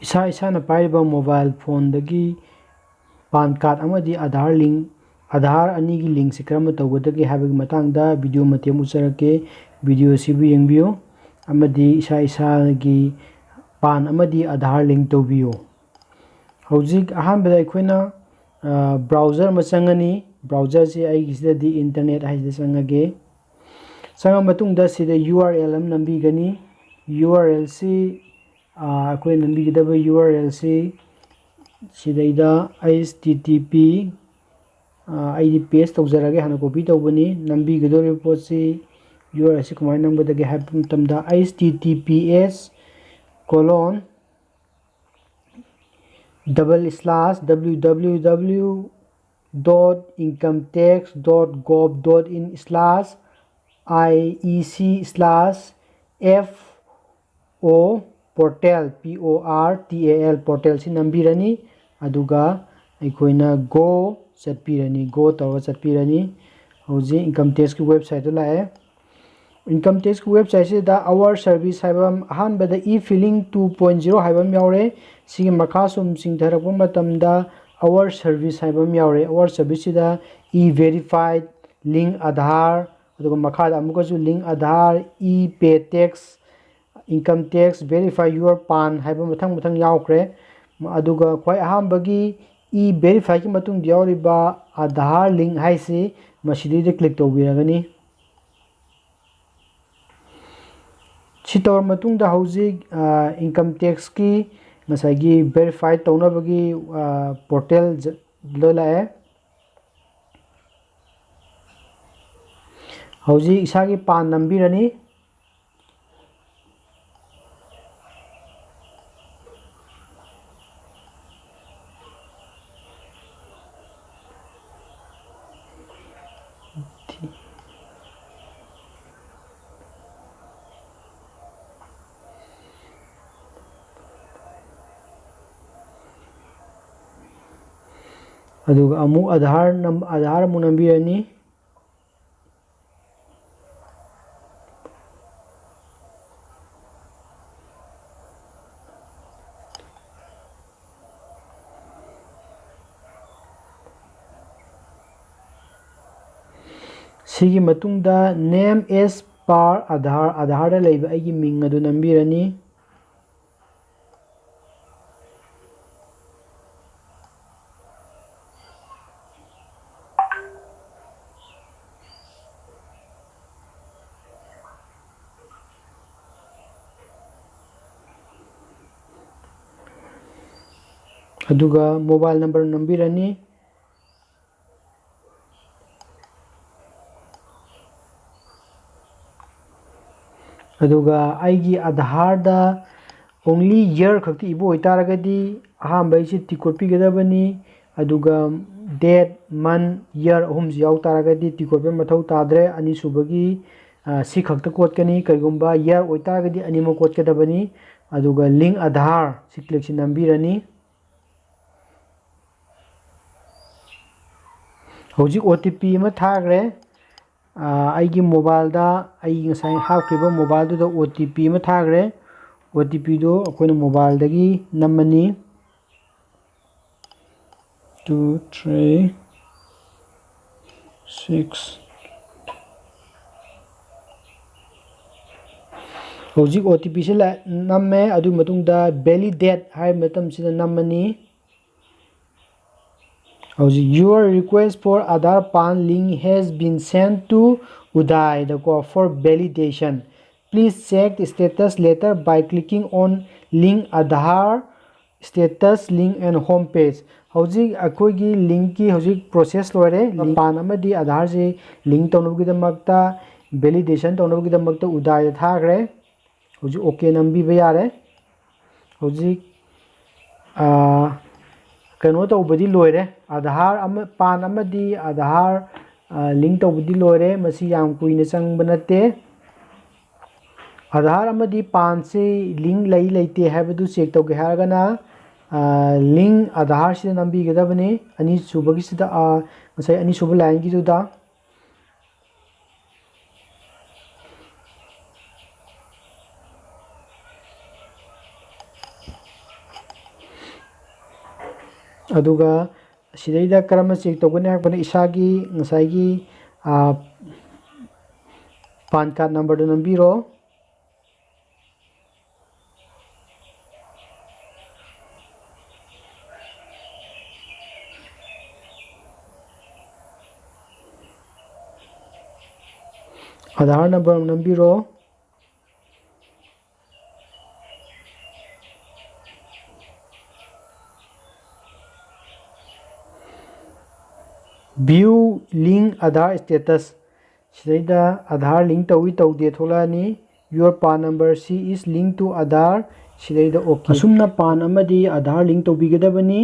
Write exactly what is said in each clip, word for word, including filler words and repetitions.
ꯏꯁꯥ ꯏꯁꯥꯅ ꯄꯥꯏꯔꯤꯕ ꯃꯣꯕꯥꯏꯜ ꯐꯣꯟꯗꯒꯤ ꯄꯥꯟ ꯀꯥꯔꯗ ꯑꯃꯗꯤ ꯑꯥꯙꯥꯔ ꯂꯤꯡ, ꯑꯥꯙꯥꯔ ꯑꯅꯤꯒꯤ ꯂꯤꯡꯁꯤ ꯀꯔꯝꯅ ꯇꯧꯒꯗꯒꯦ ꯍꯥꯏꯕꯒꯤ ꯃꯇꯥꯡꯗ ꯚꯤꯗꯤꯑꯣ ꯃꯇꯦꯛ ꯑꯃ ꯎꯠꯆꯔꯛꯀꯦ꯫ ꯚꯤꯗꯤꯑꯣ ꯑꯁꯤꯕꯨ ꯌꯦꯡꯕꯤꯌꯨ ꯑꯃꯗꯤ ꯏꯁꯥ ꯏꯁꯥꯒꯤ ꯄꯥꯟ ꯑꯃꯗꯤ ꯑꯥꯙꯥꯔ ꯂꯤꯡ ꯇꯧꯕꯤꯌꯨ꯫ ꯍꯧꯖꯤꯛ ꯑꯍꯥꯟꯕꯗ ꯑꯩꯈꯣꯏꯅ, ꯑ, ꯕ꯭ꯔꯥꯎꯖꯔ ꯑꯃ ꯆꯪꯉꯅꯤ꯫ ꯕ꯭ꯔꯥꯎꯖꯔꯁꯤ ꯑꯩꯒꯤꯁꯤꯗꯗꯤ ꯏꯟꯇꯔꯅꯦꯠ ꯍꯥꯏꯁꯤꯗ ꯆꯪꯉꯒꯦ꯫ ꯆꯪꯉ ꯃꯇꯨꯡꯗ ꯁꯤꯗ ꯌꯨ ꯑꯥꯔ ꯑꯦꯜ ꯑꯃ ꯅꯝꯕꯤꯒꯅꯤ꯫ ꯌꯨ ꯑꯥꯔ ꯑꯦꯜꯁꯤ, ꯑ, ꯑꯩꯈꯣꯏ ꯅꯝꯕꯤꯒꯗꯕ ꯌꯨ ꯑꯥꯔ ꯑꯦꯜꯁꯤ ꯁꯤꯗꯩꯗ ꯍꯩꯁ ꯇꯤ ꯇꯤ ꯄꯤ, ꯑ, ꯑꯩꯗꯤ ꯄꯦꯁ ꯇꯧꯖꯔꯒꯦ, ꯍꯥꯟꯅ ꯀꯣꯄꯤ ꯇꯧꯕꯅꯤ꯫ ꯅꯝꯕꯤꯒꯗꯧꯔꯤꯕ ꯄꯣꯠꯁꯤ ꯌꯨ ꯑꯥꯔ ꯑꯦꯜꯁꯤ ꯀꯃꯥꯏꯅ ꯅꯝꯒꯗꯒꯦ ꯍꯥꯏꯕ ꯃꯇꯝꯗ H T T P S colon double slash W W W dot income tax dot gov dot in slash I E C slash F O portal, P O R T A L, ꯄꯣꯔꯇꯦꯜꯁꯤ ꯅꯝꯕꯤꯔꯅꯤ꯫ ꯑꯗꯨꯒ ꯑꯩꯈꯣꯏꯅ GO ꯆꯠꯄꯤꯔꯅꯤ, GO ꯇꯧꯔꯒ ꯆꯠꯄꯤꯔꯅꯤ꯫ ꯍꯧꯖꯤꯛ income ꯇꯦꯛꯁꯀꯤ ꯋꯦꯕꯁꯥꯏꯠꯇꯨ ꯂꯥꯛꯑꯦ꯫ Income ꯇꯦꯛꯁꯀꯤ ꯋꯦꯕꯁꯥꯏꯠꯁꯤꯗ ꯑꯋꯥꯔ service ꯍꯥꯏꯕ ꯑꯃ, ꯑꯍꯥꯟꯕꯗ E feeling two point zero ꯍꯥꯏꯕ ꯑꯃ ꯌꯥꯎꯔꯦ꯫ ꯁꯤꯒꯤ ꯃꯈꯥ ꯁꯨꯝ ꯆꯤꯡꯊꯔꯛꯄ ꯃꯇꯝꯗ ꯑꯋꯥꯔ ꯁꯔꯚꯤꯁ ꯍꯥꯏꯕ ꯑꯃ ꯌꯥꯎꯔꯦ꯫ ꯑꯋꯥꯔ ꯁꯔꯚꯤꯁꯁꯤꯗ ꯏ ꯚꯦꯔꯤꯐꯥꯏꯠ, ꯂꯤꯡ ꯑꯥꯙꯥꯔ, ꯑꯗꯨꯒ ꯃꯈꯥꯗ ꯑꯃꯨꯛꯀꯁꯨ ꯂꯤꯡ ꯑꯥꯙꯥꯔ, ꯏ ꯄꯦ ꯇꯦꯛꯁ, ꯏꯟꯀꯝ ꯇꯦꯛꯁ, ꯚꯦꯔꯤꯐꯥꯏ ꯌꯨꯑꯔ ꯄꯥꯟ ꯍꯥꯏꯕ ꯃꯊꯪ ꯃꯊꯪ ꯌꯥꯎꯈ꯭ꯔꯦ꯫ ꯑꯗꯨꯒ ꯈ꯭ꯋꯥꯏ ꯑꯍꯥꯟꯕꯒꯤ ꯏ ꯚꯦꯔꯤꯐꯥꯏꯒꯤ ꯃꯇꯨꯡꯗ ꯌꯥꯎꯔꯤꯕ ꯑꯥꯙꯥꯔ ꯂꯤꯡ ꯍꯥꯏꯁꯤ ꯃꯁꯤꯗꯩꯗ ꯀ꯭ꯂꯤꯛ ꯇꯧꯕꯤꯔꯒꯅꯤ꯫ ꯁꯤ ꯇꯧꯔ ꯃꯇꯨꯡꯗ ꯍꯧꯖꯤꯛ, ꯑ, ꯏꯟꯀꯝ ꯇꯦꯛꯁꯀꯤ ꯉꯁꯥꯏꯒꯤ ꯚꯦꯔꯤꯐꯥꯏ ꯇꯧꯅꯕꯒꯤ, ꯑ, ꯄꯣꯔꯇꯦꯜ ꯖ-, ꯂꯣꯏ ꯂꯥꯛꯑꯦ꯫ ꯍꯧꯖꯤꯛ ꯏꯁꯥꯒꯤ ꯄꯥꯟ ꯅꯝꯕꯤꯔꯅꯤ꯫ ꯑꯗꯨꯒ ꯑꯃꯨꯛ ꯑꯥꯙꯥꯔ ꯅꯝ-, ꯑꯥꯙꯥꯔ ꯑꯃꯨꯛ ꯅꯝꯕꯤꯔꯅꯤ꯫ ꯁꯤꯒꯤ ꯃꯇꯨꯡꯗ name as per Aadhaar, ꯑꯥꯙꯥꯔꯗ ꯂꯩꯕ ꯑꯩꯒꯤ ꯃꯤꯡ ꯑꯗꯨ ꯅꯝꯕꯤꯔꯅꯤ꯫ ꯑꯗꯨꯒ mobile number ꯅꯝꯕꯤꯔꯅꯤ꯫ ꯑꯗꯨꯒ ꯑꯩꯒꯤ ꯑꯥꯙꯥꯔꯗ only year ꯈꯛꯇ ꯏꯕ ꯑꯣꯏꯇꯥꯔꯒꯗꯤ, ꯑꯍꯥꯟꯕ ꯑꯩꯁꯦ ꯇꯤꯛ ꯀꯣꯠꯄꯤꯒꯗꯕꯅꯤ꯫ ꯑꯗꯨꯒ date, month, year ꯑꯍꯨꯝꯁꯤ ꯌꯥꯎ ꯇꯥꯔꯒꯗꯤ ꯇꯤꯛ ꯀꯣꯠꯄ ꯃꯊꯧ ꯇꯥꯗ꯭ꯔꯦ꯫ ꯑꯅꯤꯁꯨꯕꯒꯤ, ꯑ, ꯁꯤ ꯈꯛꯇ ꯀꯣꯠꯀꯅꯤ꯫ ꯀꯔꯤꯒꯨꯝꯕ year ꯑꯣꯏꯇꯥꯔꯒꯗꯤ ꯑꯅꯤꯃꯛ ꯀꯣꯠꯀꯗꯕꯅꯤ꯫ ꯑꯗꯨꯒ link Aadhaar ꯁꯤ click ꯁꯤ ꯅꯝꯕꯤꯔꯅꯤ꯫ ꯍꯧꯖꯤꯛ O T P ꯑꯃ ꯊꯥꯈ꯭ꯔꯦ꯫ ꯑ, ꯑꯩꯒꯤ mobileꯗ, ꯑꯩ ꯉꯁꯥꯏ ꯍꯥꯞꯈꯤꯕ mobileꯗꯨꯗ O T P ꯑꯃ ꯊꯥꯈ꯭ꯔꯦ꯫ O T Pꯗꯣ ꯑꯩꯈꯣꯏꯅ mobileꯗꯒꯤ ꯅꯝꯃꯅꯤ꯫ Two three six꯫ ꯍꯧꯖꯤꯛ O T Pꯁꯦ ꯂꯥ-, ꯅꯝꯃꯦ꯫ ꯑꯗꯨꯒꯤ ꯃꯇꯨꯡꯗ validate ꯍꯥꯏꯕ ꯃꯇꯝꯁꯤꯗ ꯅꯝꯃꯅꯤ꯫ ꯍꯧꯖꯤꯛ, "Your request for Aadhaar PAN link has been sent to Uday ꯗꯀꯣ for validation. Please check the status later by clicking on link Aadhaar status link and home page." ꯍꯧꯖꯤꯛ ꯑꯩꯈꯣꯏꯒꯤ linkꯀꯤ ꯍꯧꯖꯤꯛ process ꯂꯣꯏꯔꯦ꯫ Link, PAN ꯑꯃꯗꯤ ꯑꯥꯙꯥꯔꯁꯤ link ꯇꯧꯅꯕꯒꯤꯗꯃꯛꯇ, validation ꯇꯧꯅꯕꯒꯤꯗꯃꯛꯇ ꯎꯗꯥꯏꯗ ꯊꯥꯈ꯭ꯔꯦ꯫ ꯍꯧꯖꯤꯛ OK ꯅꯝꯕꯤꯕ ꯌꯥꯔꯦ꯫ ꯍꯧꯖꯤꯛ, ꯑ, ꯀꯩꯅꯣ ꯇꯧꯕꯗꯤ ꯂꯣꯏꯔꯦ꯫ ꯑꯥꯙꯥꯔ ꯑꯃ, PAN ꯑꯃꯗꯤ ꯑꯥꯙꯥꯔ, ꯑ, link ꯇꯧꯕꯗꯤ ꯂꯣꯏꯔꯦ꯫ ꯃꯁꯤ ꯌꯥꯝ ꯀꯨꯏꯅ ꯆꯪꯕ ꯅꯠꯇꯦ꯫ ꯑꯥꯙꯥꯔ ꯑꯃꯗꯤ PANꯁꯤ link ꯂꯩ ꯂꯩꯇꯦ ꯍꯥꯏꯕꯗꯨ check ꯇꯧꯒꯦ ꯍꯥꯏꯔꯒꯅ, ꯑ, link ꯑꯥꯙꯥꯔꯁꯤꯗ ꯅꯝꯕꯤꯒꯗꯕꯅꯤ꯫ ꯑꯅꯤꯁꯨꯕꯒꯤꯁꯤꯗ, ꯑ, ꯉꯁꯥꯏ ꯑꯅꯤꯁꯨꯕ lineꯒꯤꯗꯨꯗ꯫ ꯑꯗꯨꯒ ꯁꯤꯗꯩꯗ ꯀꯔꯝꯅ check ꯇꯧꯒꯅꯤ ꯍꯥꯏꯔꯛꯄꯗ, ꯏꯁꯥꯒꯤ ꯉꯁꯥꯏꯒꯤ, ꯄꯥꯟ ꯀꯥꯔꯗ ꯅꯝꯕꯔꯗꯨ ꯅꯝꯕꯤꯔꯣ꯫ ꯑꯥꯙꯥꯔ ꯅꯝꯕꯔ ꯑꯃꯨꯛ ꯅꯝꯕꯤꯔꯣ꯫ View link Aadhaar status꯫ ꯁꯤꯗꯩꯗ ꯑꯥꯙꯥꯔ ꯂꯤꯡ ꯇꯧꯏ ꯇꯧꯗꯦ ꯊꯣꯛꯂꯛꯑꯅꯤ꯫ Your PAN number C is linked to Aadhaar꯫ ꯁꯤꯗꯩꯗ OK꯫ ꯑꯁꯨꯝꯅ ꯄꯥꯟ ꯑꯃꯗꯤ ꯑꯥꯙꯥꯔ ꯂꯤꯡ ꯇꯧꯕꯤꯒꯗꯕꯅꯤ,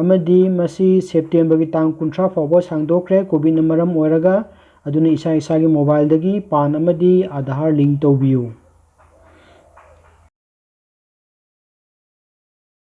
ꯑꯃꯗꯤ ꯃꯁꯤ ꯁꯦꯞꯇꯦꯝꯕꯔꯒꯤ ꯇꯥꯡ ꯀꯨꯟꯊ꯭ꯔꯥ ꯐꯥꯎꯕ ꯁꯥꯡꯗꯣꯛꯈ꯭ꯔꯦ ꯀꯣꯚꯤꯗꯅ ꯃꯔꯝ ꯑꯣꯏꯔꯒ꯫ ꯑꯗꯨꯅ ꯏꯁꯥ ꯏꯁꯥꯒꯤ ꯃꯣꯕꯥꯏꯜꯗꯒꯤ ꯄꯥꯟ ꯑꯃꯗꯤ ꯑꯥꯙꯥꯔ ꯂꯤꯡ ꯇꯧꯕꯤꯌꯨ꯫